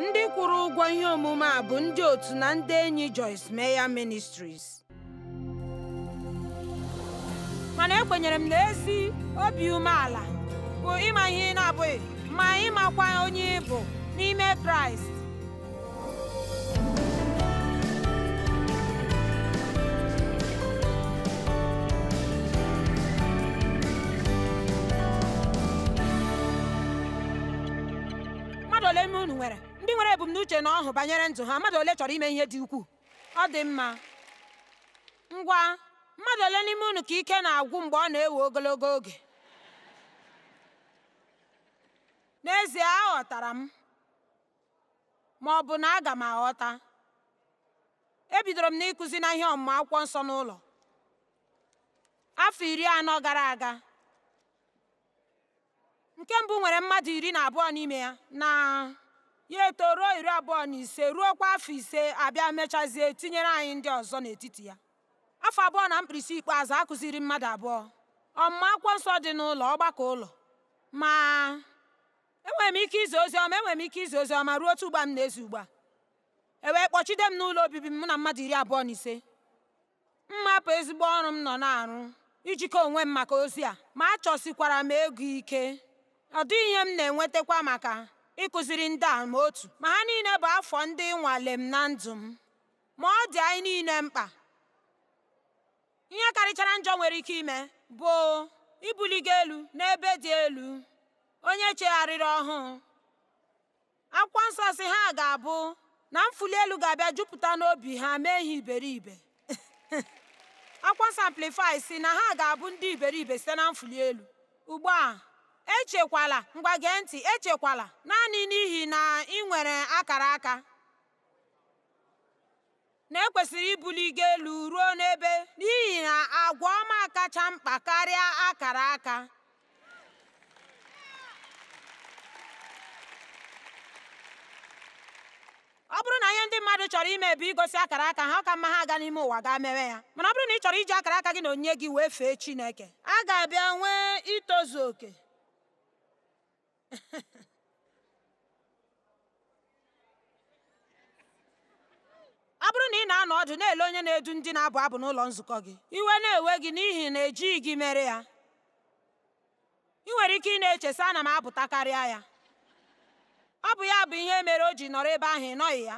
Ndị kwụrụ ụgwọ ihe omume a bụ ndị otu na ndị enyi Joyce Meyer Ministries. Mana ekwenyere m na ezi obi umeala bụ ịma ihe ị na-abụghị ma ịmakwa onye ị bụ n'ime Kraịst. Mmadụ ole n'ime unu nwere ndị nwere ebumnuche na ọhụ banyere ndụ ha? Mmadụ ole chọrọ ime ihe dị ukwuu? Ọ dị mma. Ngwa, mmadụ ole n'ime unu ka ike na-agwụ mgbe ọ na-ewe ogologo oge? N'ezie, aghọtara m, ma ọ bụ na aga m aghọta. Ebidoro m n'ịkụzi na ihe ọmụmụ akwụkwọ nsọ n'ụlọ afọ 40 gara aga. Nke mbụ nwere mmadụ 12 n'ime ya, na ya eto ruo 25, ruokwa afọ 5 abịa mechazie tinyere anyị ndị ọzọ n'etiti ya. Afọ 2 na mkpirisi ikpeazụ akụziri mmadụ abụọ ọmụmụ akwụkwọ nsọ dị n'ụlọ ọgbakọ ụlọ. Ma enwere m ike izi ozi ọma, enwere m ike izi ozi ọma ruo otu ugbu a m na-ezi ugbu a. E wee kpọchide m n'ụlọ obibi m, mụ na mmadụ 25. M hapụ ezigbo ọrụ m nọ na-arụ ijikọ onwe m maka ozi a, ma achọsikwara m ego ike. Ọ dịghị ihe m na-enwetakwa maka ịkụziri ndị a ma otu, ma ha niile bụ afọ ndị nwale m na ndụ m. Ma ọ dị anyị niile mkpa. Ihe karịchara njọ nwere ike ime bụ ibuliga elu n'ebe dị elu onye chegharịrị ọhụụ. Akwụkwọ nsọ sị ha ga-abụ na mfuli elu ga-abịa jupụta n'obi ha mee ha iberibe. Akwụkwọ nsọ Amplify sị na ha ga-abụ ndị iberibe site na mfuli elu. Ugbu a, echekwala, ngwa gee ntị, echekwala naanị n'ihi na ị nwere akara aka na ekwesịrị ibuli gị elu ruo n'ebe, n'ihi na agwa ọma kacha mkpa karịa akara aka. Ọ bụrụ na ihe ndị mmadụ chọrọ ime bụ igosi akara aka ha, ọ ka mma ha aga n'ime ụwa gaa mewe ya. Mana ọ bụrụ na ị chọrọ iji akara aka gị na onyinye gị wee fee Chineke, a ga-abịa nwee itozu oke. Ọ bụrụ na ị na-anọ ọdụ na-ele onye na-edu ndị na-abụ abụ n'ụlọ nzukọ gị, iwe na-ewe gị n'ihi na ejighị gị mere ya, ị nwere ike ị na-eche sị, ana m abụta karịa ya. Ọ bụ ya bụ ihe mere o ji nọrọ ebe ahụ, ị nọghị ya.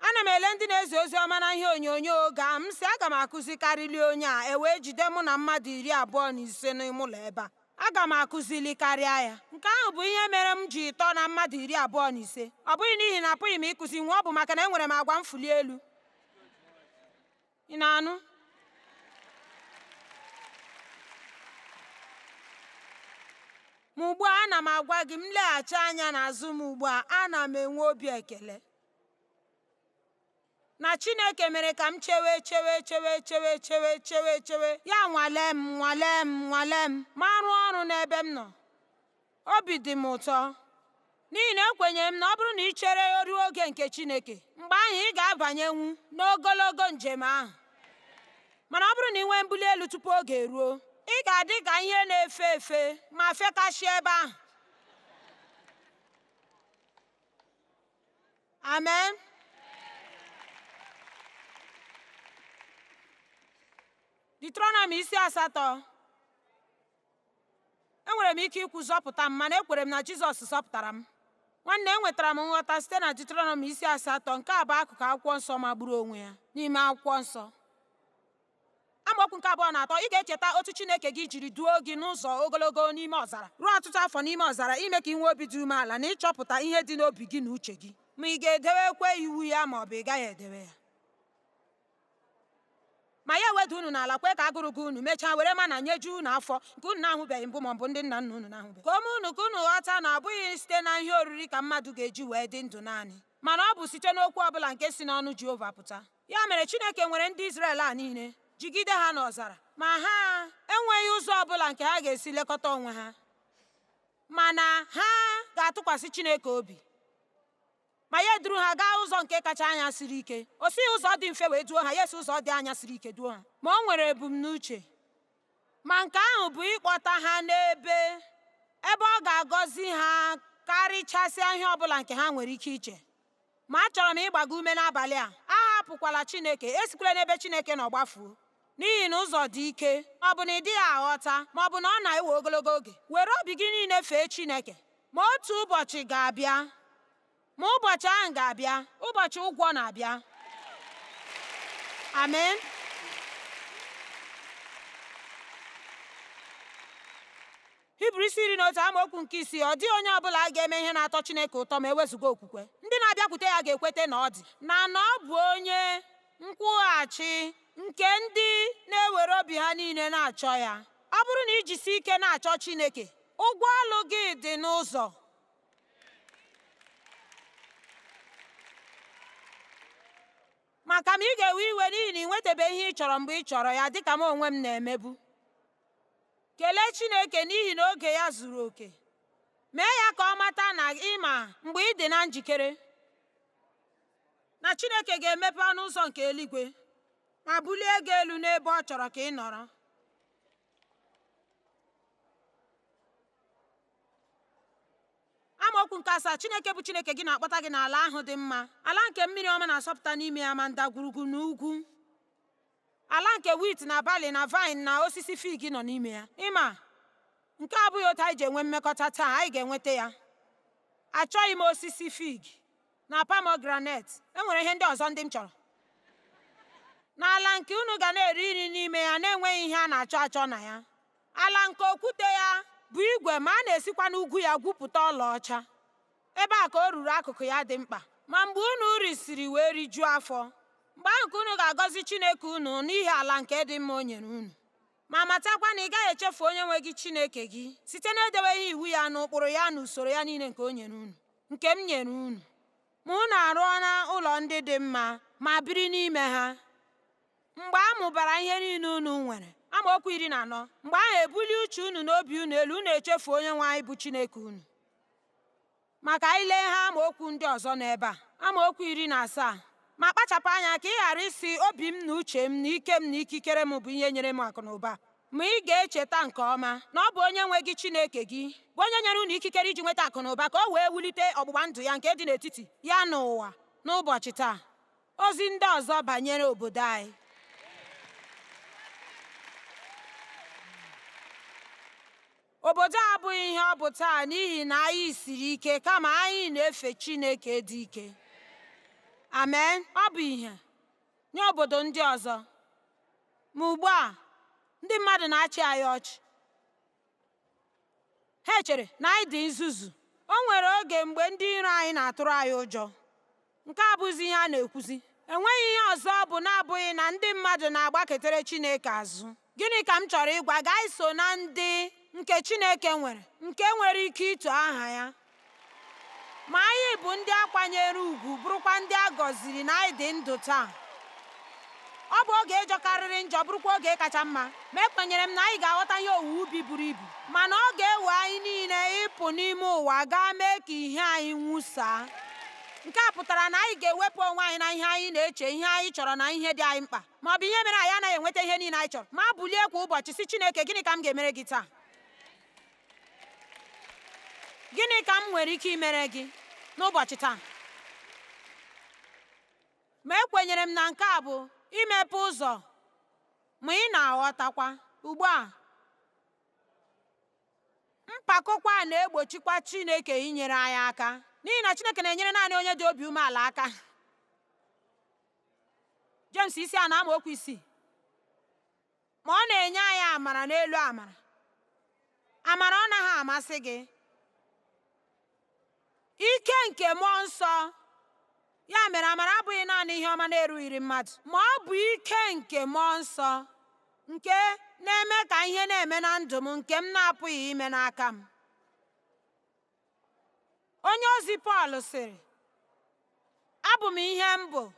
Ana m ele ndị na-ezi ozi ọma na ihe onyonyo oge a, m sị aga m akụzi karịrị onye a, e wee jide mụ na mmadụ 25 n'ime ụlọ ebe a. Aga m akụzili karịa ya. Nke ahụ bụ ihe mere m ji tọọ na mmadụ 25. Ọ bụghị n'ihi na apụghị m ịkụzi nwa, ọ bụ maka na enwere m agwa mfuli elu. Ị na-anụ? Ma ugbu a ana m agwa gị, m leghachi anya n'azụ m ugbu a, ana m enwe obi ekele na Chineke mere ka m chewe chewe chewe chewe chewe chewe chewe ya nwalee m nwalee m nwalee m ma rụọ ọrụ n'ebe m nọ. Obi dị m ụtọ n'ihi na ekwenyere m na ọ bụrụ na ị chere ruo oge nke Chineke, mgbe ahụ ị ga-abanyenwu n'ogologo njem ahụ. Mana ọ bụrụ na ị nwee mbuli elu tupu oge eruo, ị ga-adị ka ihe na-efe efe ma fekashie ebe ahụ. Amen. Deuteronomy isi 8. Enwere m ike ikwu zọpụta m, mana ekwere m na Jizọs zọpụtara m. Nwanne, enwetara m nghọta site na Deuteronomy isi 8. Nke a bụ akụkụ akwụkwọ nsọ magburu onwe ya n'ime akwụkwọ nsọ. Amaokwu nke 2 na 3, ị ga-echeta otu Chineke gị jiri duo gị n'ụzọ ogologo n'ime ọzara ruo ọtụtụ afọ n'ime ọzara, ime ka ị nwee obi dị umeala na ịchọpụta ihe dị n'obi gị na uche gị, ma ị ga-edewekwa iwu ya ma ọ bụ ị gaghị edewe ya. Ma ya eweda unu n'ala, kwee ka agụrụ gụọ unu, mechaa were mana nyejuo unu afọ nke unu na-ahụbeghị mbụ ma ọ bụ ndị nna nna unu na-ahụbeghị. Ka o mee unu ka unu ghọta na ọ bụghị site na ihe oriri ka mmadụ ga-eji wee dị ndụ naanị, mana ọ bụ site n'okwu ọ bụla nke si n'ọnụ Jehova pụta. Ya mere Chineke nwere ndị Izrel a niile, jigide ha n'ọzara, ma ha enweghị ụzọ ọ bụla nke ha ga-esi lekọta onwe ha. Mana ha ga-atụkwasị Chineke obi. Ma ya eduru ha gaa ụzọ nke kacha anya siri ike. O sighị ụzọ dị mfe wee duo ha, ya esi ụzọ dị anya siri ike duo ha. Ma o nwere ebumnuche. Ma nke ahụ bụ ịkpọta ha n'ebe ebe ọ ga-agọzi ha karịchasịa ihe ọ bụla nke ha nwere ike iche. Ma achọrọ m ịgba gị ume n'abalị a, ahapụkwala Chineke, esikwala n'ebe Chineke nọ gbafuo. N'ihi na ụzọ dị ike, ọ bụ na ị dịghị aghọta, ma ọ bụ na ọ na-ewe ogologo oge. Were obi gị niile fee Chineke. Ma otu ụbọchị ga-abịa, ma ụbọchị ahụ ga-abịa, ụbọchị ụgwọ na-abịa. Amen. Hibru isi 11 amaokwu nke 6, ọ dịghị onye ọbụla ga-eme ihe na-atọ Chineke ụtọ ma ewezụga okwukwe. Ndị na-abịakwute ya ga-ekweta na ọ dị, na na ọ bụ onye nkwụghachi nke ndị na-ewere obi ha niile na-achọ ya. Ọ bụrụ na i jisie ike na-achọ Chineke, ụgwọ ọlụ gị dị n'ụzọ. Ma kama ị ga-ewe iwe n'ihi na ị nwetabeghị ihe ị chọrọ mgbe ị chọrọ ya, dịka m onwe m na-emebu. Kelee Chineke n'ihi na oge ya zuru oke. Mee ya ka ọ mata na ị ma mgbe ị dị na njikere na Chineke ga-emepe ọnụ ụzọ nke eluigwe ma bulie gị elu n'ebe ọ chọrọ ka ị nọrọ. Amaokwu nke 7, Chineke bụ Chineke gị na-akpọta gị n'ala ahụ dị mma, ala nke mmiri ọma na-asọpụta n'ime ya, ma ndagwurugwu na ugwu, ala nke wit na bali na vaịn na osisi fig nọ n'ime ya. Ịma, nke a abụghị otu anyị ji enwe mmekọta taa, anyị ga-enweta ya. Achọghị m osisi fig na pomegranate. E nwere ihe ndị ọzọ ndị m chọrọ. N'ala nke unu ga na-eri nri n'ime ya na-enweghị ihe a na-achọ achọ na ya. Ala nke okwute ya bụ igwe ma a na-esikwa n'ugwu ya gwupụta ọlaọcha. Ebe a ka o ruru akụkụ ya dị mkpa. Ma mgbe unu risịrị wee rijuo afọ, mgbe ahụ ka unu ga-agọzi Chineke unu n'ihi ala nke dị mma o nyere unu. Ma matakwa na ị gaghị echefu Onyenwe gị Chineke gị site n'edebeghị iwu ya na ụkpụrụ ya na usoro ya niile nke o nyere unu, nke m nyere unu. Ma unu arụọla ụlọ ndị dị mma ma biri n'ime ha. Mgbe a mụbara ihe niile unu nwere. Amaokwu 14, Mgbe ahụ ebulie uche unu na obi unu elu, unu echefuo Onyenwe anyị bụ Chineke unu. Ma ka anyị lee ha amaokwu ndị ọzọ n'ebe a. Amaokwu 17, Ma kpachapụ anya ka ị ghara ịsị, Obi m na uche m na ike m na ikikere m bụ ihe nyere m akụ na ụba. Ma ị ga-echeta nke ọma na ọ bụ Onyenwe gị Chineke gị bụ onye nyere unu ikikere iji nweta akụ na ụba ka o wee wulite ọgbụgba ndụ ya nke dị n'etiti ya na ụwa n'ụbọchị taa. Ozi ndị ọzọ banyere obodo anyị. Obodo a abụghị ihe ọ bụ taa n'ihi na anyị siri ike, kama anyị na-efe Chineke dị ike. Amen. Ọ bụ ihe nye obodo ndị ọzọ. Ma ugbu a, ndị mmadụ na-achị anyị ọchị. Ha chere na anyị dị nzuzu. O nwere oge mgbe ndị iro anyị na-atụrụ anyị ụjọ. Nke a abụghịzi ihe a na-ekwuzi. Enweghị ihe ọzọ ọ bụ na-abụghị na ndị mmadụ na-agbaketere Chineke azụ. Gịnị ka m chọrọ ịgwa gị? Anyị so na ndị nke Chineke nwere, nke nwere ike ito aha ya. Ma anyị bụ ndị a kwanyere ugwu, bụrụkwa ndị a gọziri na anyị dị ndụ taa. Ọ bụ oge jọkarịrị njọ, bụrụkwa oge kacha mma. Ma ekwenyere m na anyị ga-aghọta ihe owuwe ubi buru ibu. Mana ọ ga-ewe anyị niile ịpụ n'ime ụwa gaa mee ka ihe anyị nwusaa. Nke a pụtara na anyị ga-ewepụ onwe anyị na ihe anyị na-eche, ihe anyị chọrọ na ihe dị anyị mkpa, ma ọ bụ ihe mere anyị anaghị enweta ihe niile anyị chọrọ, ma bulie kwa ụbọchị sị Chineke, gịnị ka m ga-emere gị taa? Gịnị ka m nwere ike imere gị n'ụbọchị taa? Ma ekwenyere m na nke a bụ imepe ụzọ, ma ị na-aghọtakwa. Ugbu a, mpakokwa na-egbochikwa Chineke inyere anyị aka, n'ihi na Chineke na-enyere naanị onye dị obi umeala aka. Jems isi 4 amaokwu 6. Ma ọ na-enye anyị amara n'elu amara. Amara ọ naghị amasị gị. Ike nke mmụọ nsọ. Ya mere amara abụghị naanị ihe ọma na-erughịrị mmadụ, ma ọ bụ ike nke mmụọ nsọ nke na-eme ka ihe na-eme na ndụ m nke m na-apụghị ime n'aka m. Onye ozi Pọl sịrị, abụ m ihe m bụ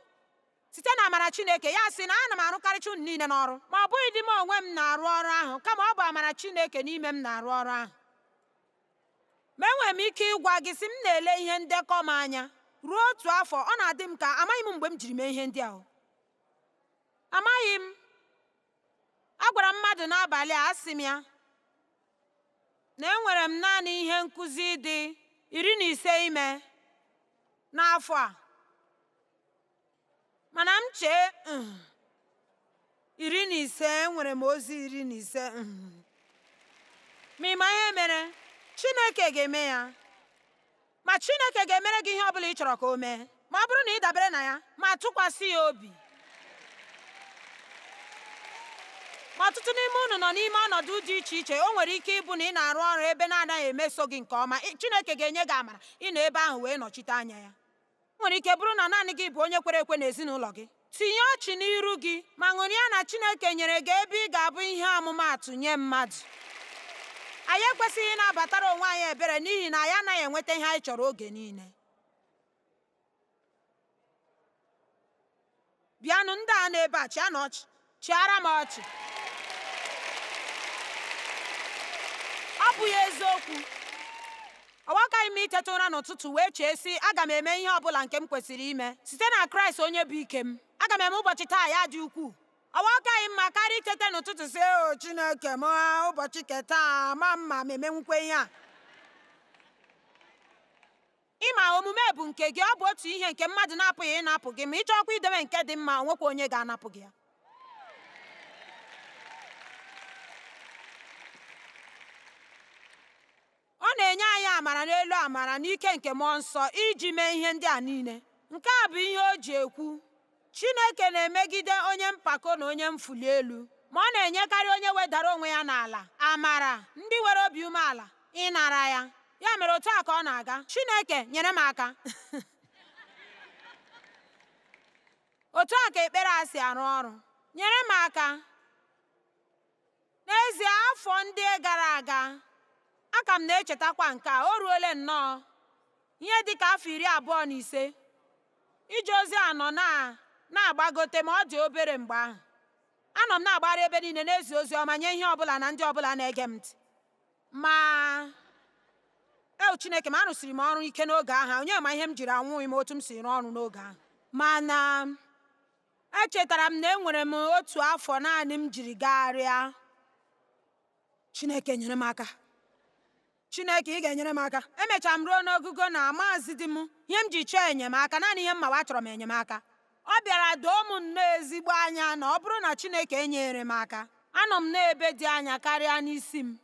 site na amara Chineke. Ya sị na ana m arụkarịcha unu niile n'ọrụ, ma ọ bụghị dị m onwe m na-arụ ọrụ ahụ, kama ọ bụ amara Chineke n'ime m na-arụ ọrụ ahụ. Ma enwere m ike ịgwa gị sị m na-ele ihe ndekọ m anya ruo otu afọ, ọ na-adị m ka amaghị m mgbe m jiri mee ihe ndị ahụ. Amaghị m. Agwara m mmadụ n'abalị a, asị m ya na enwere m naanị ihe nkụzi dị 15 ime n'afọ a. Mana m chee 15, enwere m ozi 15. Ma ị ma ihe mere? Chineke ga-eme ya. Ma Chineke ga-emere gị ihe ọ bụla ị chọrọ ka o mee, ma ọ bụrụ na ị dabere na ya ma tụkwasị ya obi. Ma ọtụtụ n'ime unu nọ n'ime ọnọdụ dị iche iche. O nwere ike ịbụ na ị na-arụ ọrụ ebe na-anaghị emeso gị nke ọma. Chineke ga-enye gị amara ịnọ ebe ahụ wee nọchite anya ya. O nwere ike bụrụ na naanị gị bụ onye kwere ekwe n'ezinụlọ gị. Tinye ọchị n'iru gị ma ṅụrịa na Chineke nyere gị ebe ị ga-abụ ihe ọmụmaatụ nye mmadụ. Anyị ekwesịghị ịna-abatara onwe anyị ebere n'ihi na anyị anaghị enweta ihe anyị chọrọ oge niile. Bịanụ ndị a nọ ebe a, chịanụ ọchị. Chịara m ọchị. Ọ bụghị eziokwu. Ọ wakaghị m iteta ụra n'ụtụtụ wee chee sị, aga m eme ihe ọ bụla nke m kwesịrị ime site na Kraịst onye bụ ike m. Aga m eme ụbọchị taa ya dị ukwuu. Ọ wakaghị mma karịa iteta n'ụtụtụ sị, o Chineke m, ụbọchị nke taa ma mma m emenwukwa ihe a. Ịma omume bụ nke gị, ọ bụ otu ihe nke mmadụ na-apụghị ịnapụ gị, ma ị chọọkwa idebe nke dị mma, o nwekwa onye ga-anapụ gị ya. Ọ na-enye anyị amara n'elu amara n'ike nke Mmụọ Nsọ iji mee ihe ndị a niile. Nke a bụ ihe o ji ekwu, Chineke na-emegide onye mpako na onye mfuli elu, ma ọ na-enyekarị onye wedara onwe ya n'ala amara, ndị nwere obi umeala ịnara ya. Ya mere otu a ka ọ na-aga. Chineke, nyere m aka. Otu a ka ekpere a si arụ ọrụ. Nyere m aka. N'ezie, afọ ndị gara aga, aka m na-echetakwa nke a, o ruole nnọọ ihe dị ka afọ 25. Ije ozi a nọ na-agbagote ma ọ dị obere mgbe ahụ. Anọ m na-agbagharị ebe niile na-ezi ozi ọma nye ihe ọbụla na ndị ọbụla na-ege m ntị. Ma eo Chineke m, arụsiri m ọrụ ike n'oge ahụ. Onye ma ihe m jiri anwụghị m otu m si rụọ ọrụ n'oge ahụ. Mana echetara m na enwere m otu afọ naanị m jiri gagharịa. Chineke nyere m aka. Chineke, ị ga-enyere m aka. Emechara m ruo n'ogugo na amazi dị m ihe m ji chọọ enyemaka. Naanị ihe m mawa, achọrọ m enyemaka. Ọ bịara doo m nnọọ ezigbo anya na ọ bụrụ na Chineke enyere m aka, anọ m n'ebe dị anya karịa n'isi m.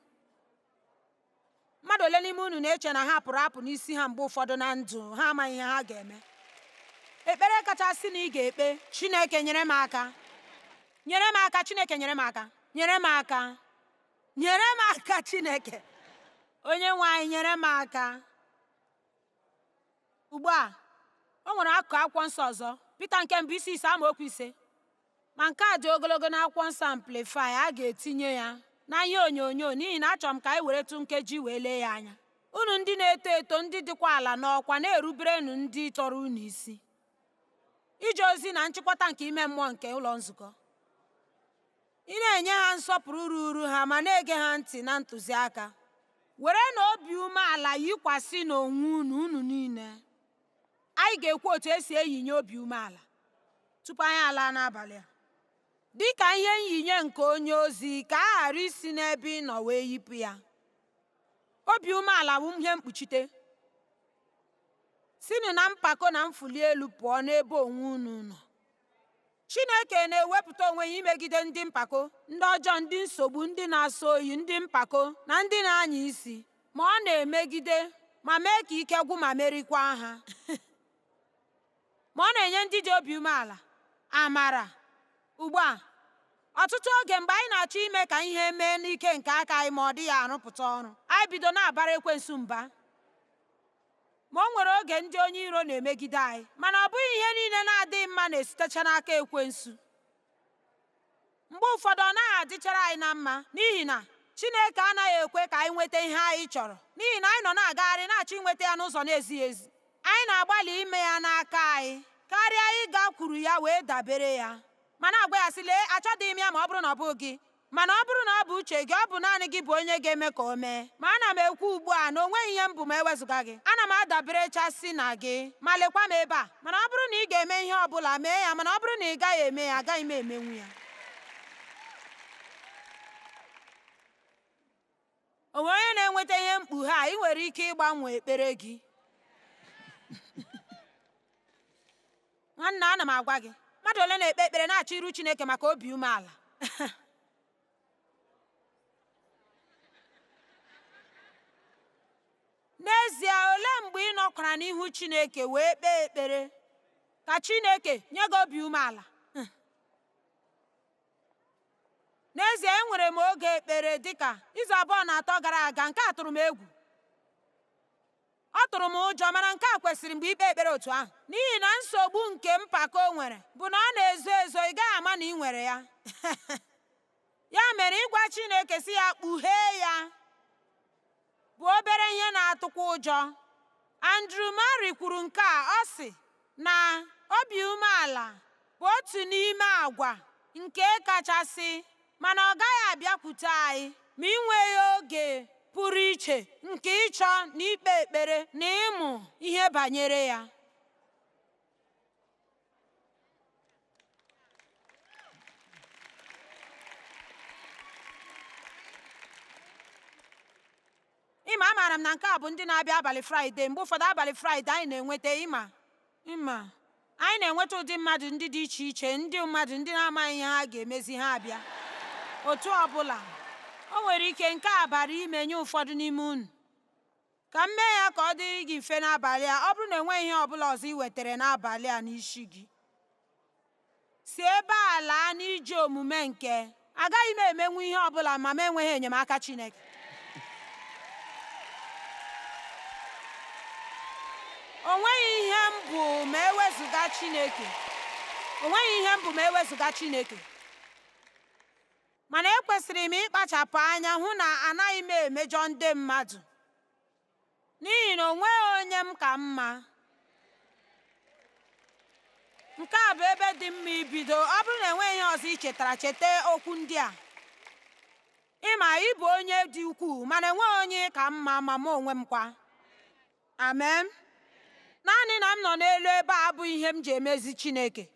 Mmadụ ole n'ime unu na-eche na ha pụrụ apụ n'isi ha mgbe ụfọdụ na ndụ ha amaghị ihe ha ga-eme? Ekpere kachasị na ị ga-ekpe, Chineke nyere m aka. Nyere m aka, Chineke nyere m aka. Nyere m aka. Nyere m aka, Chineke. Onye nwe anyị, nyere m aka. Ugbu a, o nwere akụkụ akwụkwọ nsọ ọzọ, Pita nke mbụ isi 5 amaokwu 5. Ma nke a dị ogologo n'akwụkwọ nsọ Amplify, a ga-etinye ya na ihe onyonyo n'ihi na achọrọ m ka anyị weretụ nkeji wee lee ya anya. Unu ndị na-eto eto, ndị dịkwa ala n'ọkwa, na-eruberenụ ndị tọrọ unu isi. Ije ozi na nchịkọta nke ime mmụọ nke ụlọ nzukọ. Ị na-enye ha nsọpụrụ ruuru ha ma na-ege ha ntị na ntụziaka. Werenụ obi umeala yikwasị n'onwe unu, unu niile. Anyị ga-ekwu otu esi eyinye obi umeala tupu anyị alaa n'abalị a. Dị ka ihe nyinye nke onye ozi, ka a ghara isi n'ebe ị nọ wee yipụ ya. Obi umeala bụ ihe mkpuchite. Sinụ na mpako na mfuli elu pụọ n'ebe onwe unu nọ. Chineke na-ewepụta onwe ya imegide ndị mpako, ndị ọjọọ, ndị nsogbu, ndị na-asọ oyi, ndị mpako na ndị na-anya isi, ma ọ na-emegide ma mee ka ike gwụ ma merikwa ha. Ma ọ na-enye ndị dị obi umeala amara. Ugbu a, ọtụtụ oge mgbe anyị na-achọ ime ka ihe mee n'ike nke aka anyị ma ọ dịghị arụpụta ọrụ, anyị bido na-abara ekwensu mba. Ma o nwere oge ndị onye iro na-emegide anyị, mana ọ bụghị ihe niile na-adịghị mma na-esitecha n'aka ekwensu. Mgbe ụfọdụ ọ naghị adịchara anyị na mma n'ihi na Chineke anaghị ekwe ka anyị nweta ihe anyị chọrọ, n'ihi na anyị nọ na-agagharị na-achọ inweta ya n'ụzọ na-ezighị ezi. Anyị na-agbalị ime ya n'aka anyị karịa ịgakwuru ya wee dabere ya, ma na-agwa ya sị, lee, achọdịghị m ya ma ọ bụrụ na ọ bụghị gị. Mana ọ bụrụ na ọ bụ uche gị, ọ bụ naanị gị bụ onye ga-eme ka o mee. Ma ana m ekwu ugbu a na o nweghị ihe m bụ ma ewezụga gị. Ana m adaberechasị na gị, ma lekwa m ebe a. Mana ọ bụrụ na ị ga-eme ihe ọ bụla, mee ya, mana ọ bụrụ na ị gaghị eme ya, agaghị m emenwu ya. O nwere onye na-enweta ihe mkpughe a? Ị nwere ike ịgbanwe ekpere gị. Nwanna, ana m agwa gị, mmadụ ole na-ekpe ekpere na-achọ iru Chineke maka obi umeala? N'ezie, olee mgbe ị nọkwara n'ihu Chineke wee kpee ekpere ka Chineke nye gị obi umeala? N'ezie, enwere m oge ekpere dịka izu 2 na 3 gara aga. Nke a tụrụ m egwu, ọ tụrụ m ụjọ, mana nke a kwesịrị mgbe ikpe ekpere otu ahụ, n'ihi na nsogbu nke mpako nwere bụ na ọ na-ezo ezo. Ị gaghị ama na ị nwere ya. Ya mere, ịgwa Chineke si ya kpughee ya bụ obere ihe na-atụkwa ụjọ. Andrew Murray kwuru nke a. Ọ sị na obi umeala bụ otu n'ime agwa nke kachasị, mana ọ gaghị abịakwute anyị ma ị nweghị oge pụrụ iche nke ịchọ na ikpe ekpere na ịmụ ihe banyere ya. Ịma, amaara m na nke a bụ ndị na-abịa abalị Fraịde. Mgbe ụfọdụ abalị Fraịde anyị na-enweta, ịma anyị na-enweta ụdị mmadụ ndị dị iche iche, ndị mmadụ ndị na-amaghị ihe ha ga-emezi ha abịa. Otu ọbụla o nwere ike, nke a bara ime nye ụfọdụ n'ime unu. Ka m mee ya ka ọ dịrị gị mfe n'abalị a. Ọ bụrụ na enweghị ihe ọbụla ọzọ ị wetara n'abalị a n'isi gị, si ebe a laa n'iji omume nke agaghị m emenwu ihe ọbụla ma m enweghị enyemaka Chineke. O nweghị ihe m bụ ma ewezụga Chineke. O nweghị ihe m bụ ma ewezụga Chineke. Mana ekwesịrị m ịkpachapụ anya hụ na anaghị m emejọ ndị mmadụ, n'ihi na o nweghị onye m ka mma. Nke a bụ ebe dị mma ibido. Ọ bụrụ na enweghị ihe ọzọ ị chetara, cheta okwu ndị a. Ịma, ị bụ onye dị ukwuu, mana enweghị onye ka mma ma mụ onwe m kwa. Amen. Naanị na m nọ n'elu ebe a abụghị ihe m ji emezi Chineke.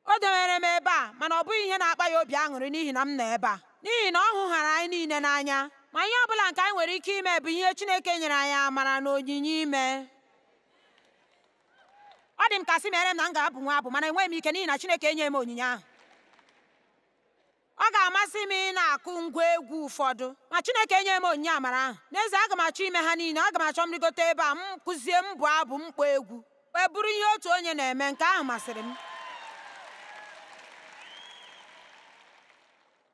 O dewere m ebe a, mana ọ bụghị ihe na-akpa ya obi aṅụrị n'ihi na m nọ ebe a, n'ihi na ọ hụghara anyị niile n'anya. Ma ihe ọbụla nke anyị nwere ike ime bụ ihe Chineke nyere anyị amara na onyinye ime. Ọ dị m ka sị mere m na m ga-abụ nwa abụ, mana enweghị m ike n'ihi na Chineke enyeghị m onyinye ahụ. Ọ ga-amasị m ị na-akụ ngwa egwu ụfọdụ, ma Chineke enyeghị m onyinye amara ahụ. N'ezie, aga m achọ ime ha niile. Aga m achọ m rigote ebe a, m kụzie, m bụ abụ, m kpọọ egwu, wee bụrụ ihe otu onye na-eme. Nke ahụ masịrị m.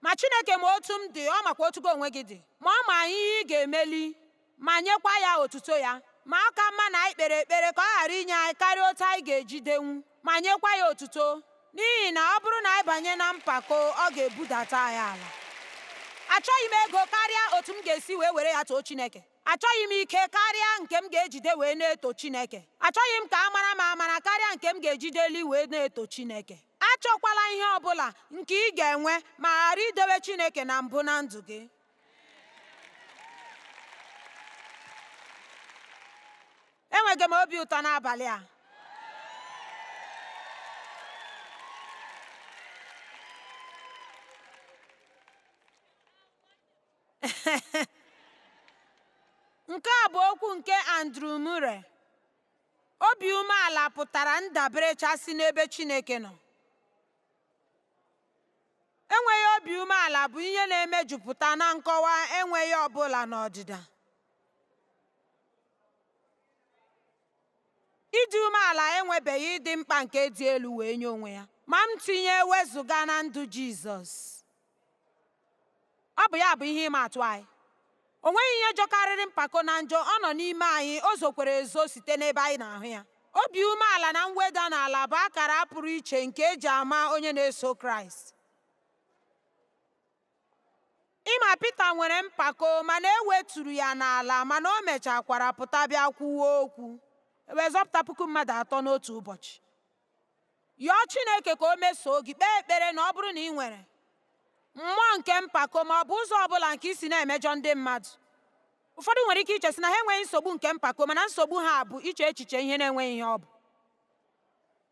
Ma Chineke ma otu m dị, ọ makwa otu gị onwe gị dị, ma ọ ma ihe ị ga-emeli, ma nyekwa ya otuto ya. Ma ọ ka mma na anyị kpere ekpere ka ọ ghara inye anyị karịa otu anyị ga-ejidenwu, ma nyekwa ya otuto, n'ihi na ọ bụrụ na anyị banye na mpako, ọ ga-ebudata anyị ala. Achọghị m ego karịa otu m ga-esi wee were ya too Chineke. Achọghị m ike karịa nke m ga-ejide wee na-eto Chineke. Achọghị m ka a mara m amara karịa nke m ga-ejideli wee na-eto Chineke. Achọkwala ihe ọbụla nke ị ga-enwe ma ghara idobe Chineke na mbụ na ndụ gị. Enweghị m obi ụtọ n'abalị a. Nke a bụ okwu nke Andrew Murray. Obi umeala pụtara ndaberechasị n'ebe Chineke nọ. Enweghị obi umeala bụ ihe na-emejupụta na nkọwa enweghị ọbụla n'ọdịda. Ịdị umeala enwebeghị ịdị mkpa nke dị elu wee nye onwe ya, ma m tinye wezụga na ndụ Jizọs. Ọ bụ ya bụ ihe ịma atụ anyị. O nweghị ihe jọkarịrị mpako na njọ. Ọ nọ n'ime anyị, o zokwere ezo site n'ebe anyị na-ahụ ya. Obi umeala na mweda n'ala bụ akara pụrụ iche nke eji ama onye na-eso Kraịst. Ịma, Pita nwere mpako, mana e weturu ya n'ala, mana o mechakwara pụta bịa kwuwe okwu, wee zọpụta 3,000 n'otu ụbọchị. Yọọ Chineke ka o mesoo gị. Kpee ekpere na ọ bụrụ na ị nwere mmụọ nke mpako ma ọ bụ ụzọ ọbụla nke isi na-emejọ ndị mmadụ. Ụfọdụ nwere ike iche sị na ha enweghị nsogbu nke mpako, mana nsogbu ha bụ iche echiche ihe na-enweghị ihe ọ bụ.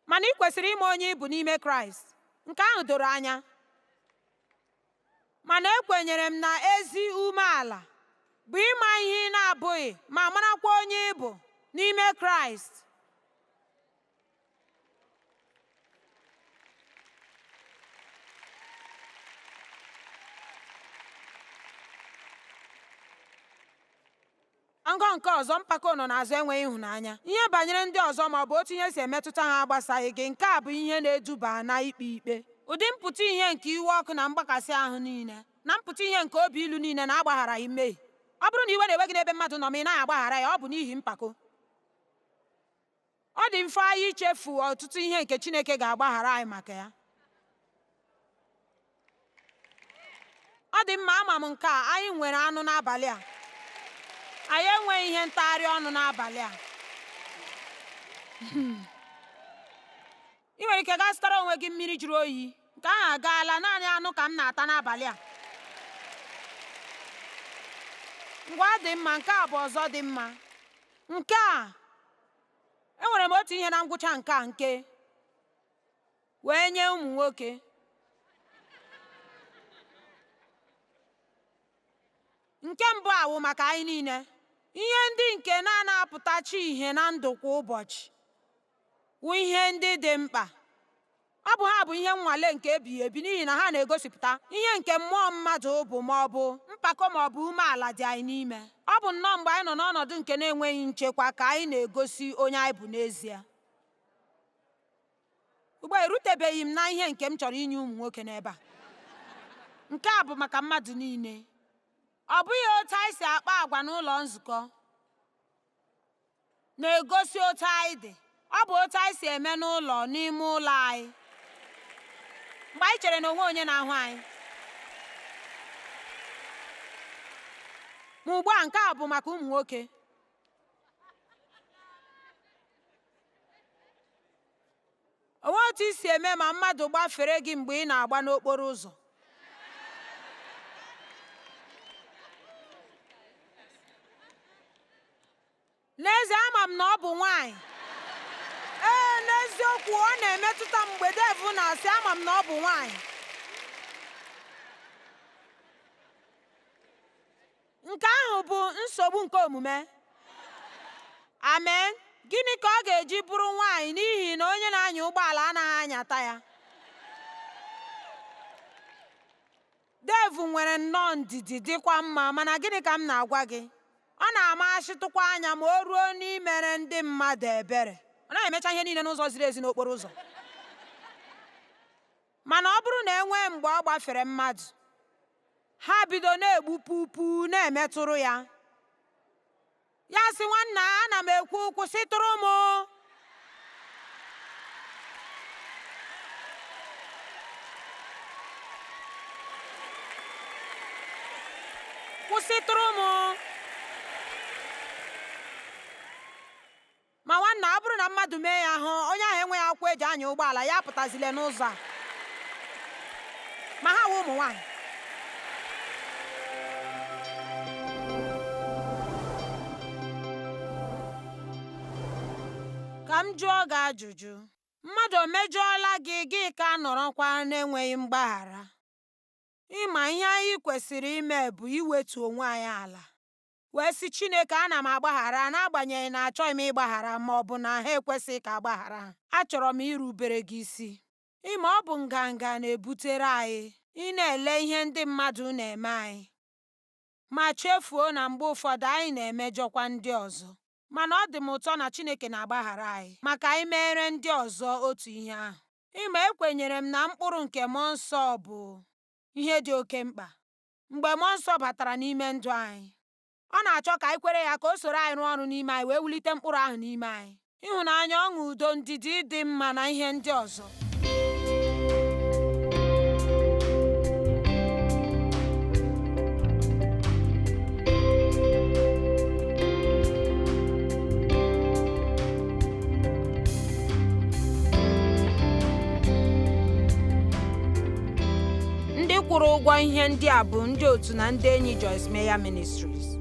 Mana ị kwesịrị ịma onye ị bụ n'ime Kraịst. Nke ahụ doro anya. Mana ekwenyere m na ezi umeala Bụ ịma ihe ị na-abụghị ma marakwa onye ị bụ n'ime Kraịst. Ngọ nke ọzọ, mpako nọ n'azụ enweghị ịhụnanya. Ihe banyere ndị ọzọ ma ọ bụ otu ihe si emetụta ha agbasaghị gị. Nke a bụ ihe na-eduba na ikpe ikpe. Ụdị mpụta ihe nke iwe ọkụ na mgbakasị ahụ niile, na mpụta ihe nke obi ilu niile na-agbagharaghị mmehie. Ọ bụrụ na iwe na-ewe gị n'ebe mmadụ nọ ma ị naghị agbaghara ya, ọ bụ n'ihi mpako. Ọ dị mfe anyị ichefu ọtụtụ ihe nke Chineke ga-agbaghara anyị maka ya. Ọ dị mma, ama m nke a, anyị nwere anụ n'abalị a. Anyị enweghị ihe ntagharị ọnụ n'abalị a. Ị nwere ike gaa zụtara onwe gị mmiri jụrụ oyi. Nke ahụ agaala, naanị anụ ka m na-ata n'abalị a. Ngwa dị mma, nke a bụ ọzọ dị mma. Nke a, enwere m otu ihe na ngwụcha nke a nke wee nye ụmụ nwoke. Nke mbụ a wụ maka anyị niile. Ihe ndị nke na-anapụtachi ihe na ndụ kwa ụbọchị wụ ihe ndị dị mkpa. Ọ bụ ha bụ ihe nnwale nke ebighị ebi n'ihi na ha na-egosipụta ihe nke mmụọ mmadụ bụ ma ọ bụ mpako ma ọ bụ umeala dị anyị n'ime. Ọ bụ nnọọ mgbe anyị nọ n'ọnọdụ nke na-enweghị nchekwa ka anyị na-egosi onye anyị bụ n'ezie. Ugbu a erutebeghị m na ihe nke m chọrọ inye ụmụ nwoke n'ebe a. Nke a bụ maka mmadụ niile. Ọ bụghị otu anyị si akpa agwa n'ụlọ nzukọ na-egosi otu anyị dị. Ọ bụ otu anyị si eme n'ụlọ n'ime ụlọ anyị. Mgbe anyị chere na onwe onye na-ahụ anyị. Ma ugbu a nke a bụ maka ụmụ nwoke. O nweghị otu i si eme ma mmadụ gbafere gị mgbe ị na-agba n'okporo ụzọ. N'ezie, ama m na ọ bụ nwaanyị. Ee, n'eziokwu, ọ na-emetụta m mgbe Dave na-asị ama m na ọ bụ nwaanyị. Nke ahụ bụ nsogbu nke omume. Amen. Gịnị ka ọ ga-eji bụrụ nwaanyị n'ihi na onye na-anya ụgbọala anaghị anyata ya? Dave nwere nnọọ ndidi dịkwa mma, mana gịnị ka m na-agwa gị? Ọ na-amachitụkwa anya ma o ruo n'imere ndị mmadụ ebere. Ọ naghị emecha ihe niile n'ụzọ ziri ezi n'okporo ụzọ. Mana ọ bụrụ na e nwee mgbe ọ gbafere mmadụ, ha bido na-egbu pupu na-emetụrụ ya. Ya sị, nwanna, ana m ekwu kwụsịtụrụ m. Kwụsịtụrụ m. Ma nwanna, ọ bụrụ na mmadụ mee ya hụ, onye ahụ enweghị akwụkwọ eji anya ụgbọala, ya apụtazile n'ụzọ a. Ma ha wụ ụmụ nwaanyị. Ka m jụọ gị ajụjụ. Mmadụ o mejọọla gị, gị ka nọrọkwa n'enweghị mgbaghara? Ịma ihe anyị kwesịrị ime bụ iwetu onwe anyị ala wee sị Chineke, ana m agbaghara n'agbanyeghị na achọghị m ịgbaghara ma ọ bụ na ha ekwesịghị ka agbaghara ha. Achọrọ m irubere gị isi. Ịma ọ bụ nganga na-ebutere anyị ị na-ele ihe ndị mmadụ na-eme anyị ma chefuo na mgbe ụfọdụ anyị na-emejọkwa ndị ọzọ. Mana ọ dị m ụtọ na Chineke na-agbaghara anyị maka anyị meere ndị ọzọ otu ihe ahụ. Ịma ekwenyere m na mkpụrụ nke Mmụọ Nsọ bụ ihe dị oke mkpa. Mgbe Mmụọ Nsọ batara n'ime ndụ anyị, ọ na-achọ ka anyị kwere ya ka o soro anyị rụọ ọrụ n'ime anyị wee wulite mkpụrụ ahụ n'ime anyị. Ịhụnanya, ọṅụ, udo, ndidi, ịdị mma na ihe ndị ọzọ. Ndị kwụrụ ụgwọ ihe ndị a bụ ndị otu na ndị enyi Joyce Meyer Ministries.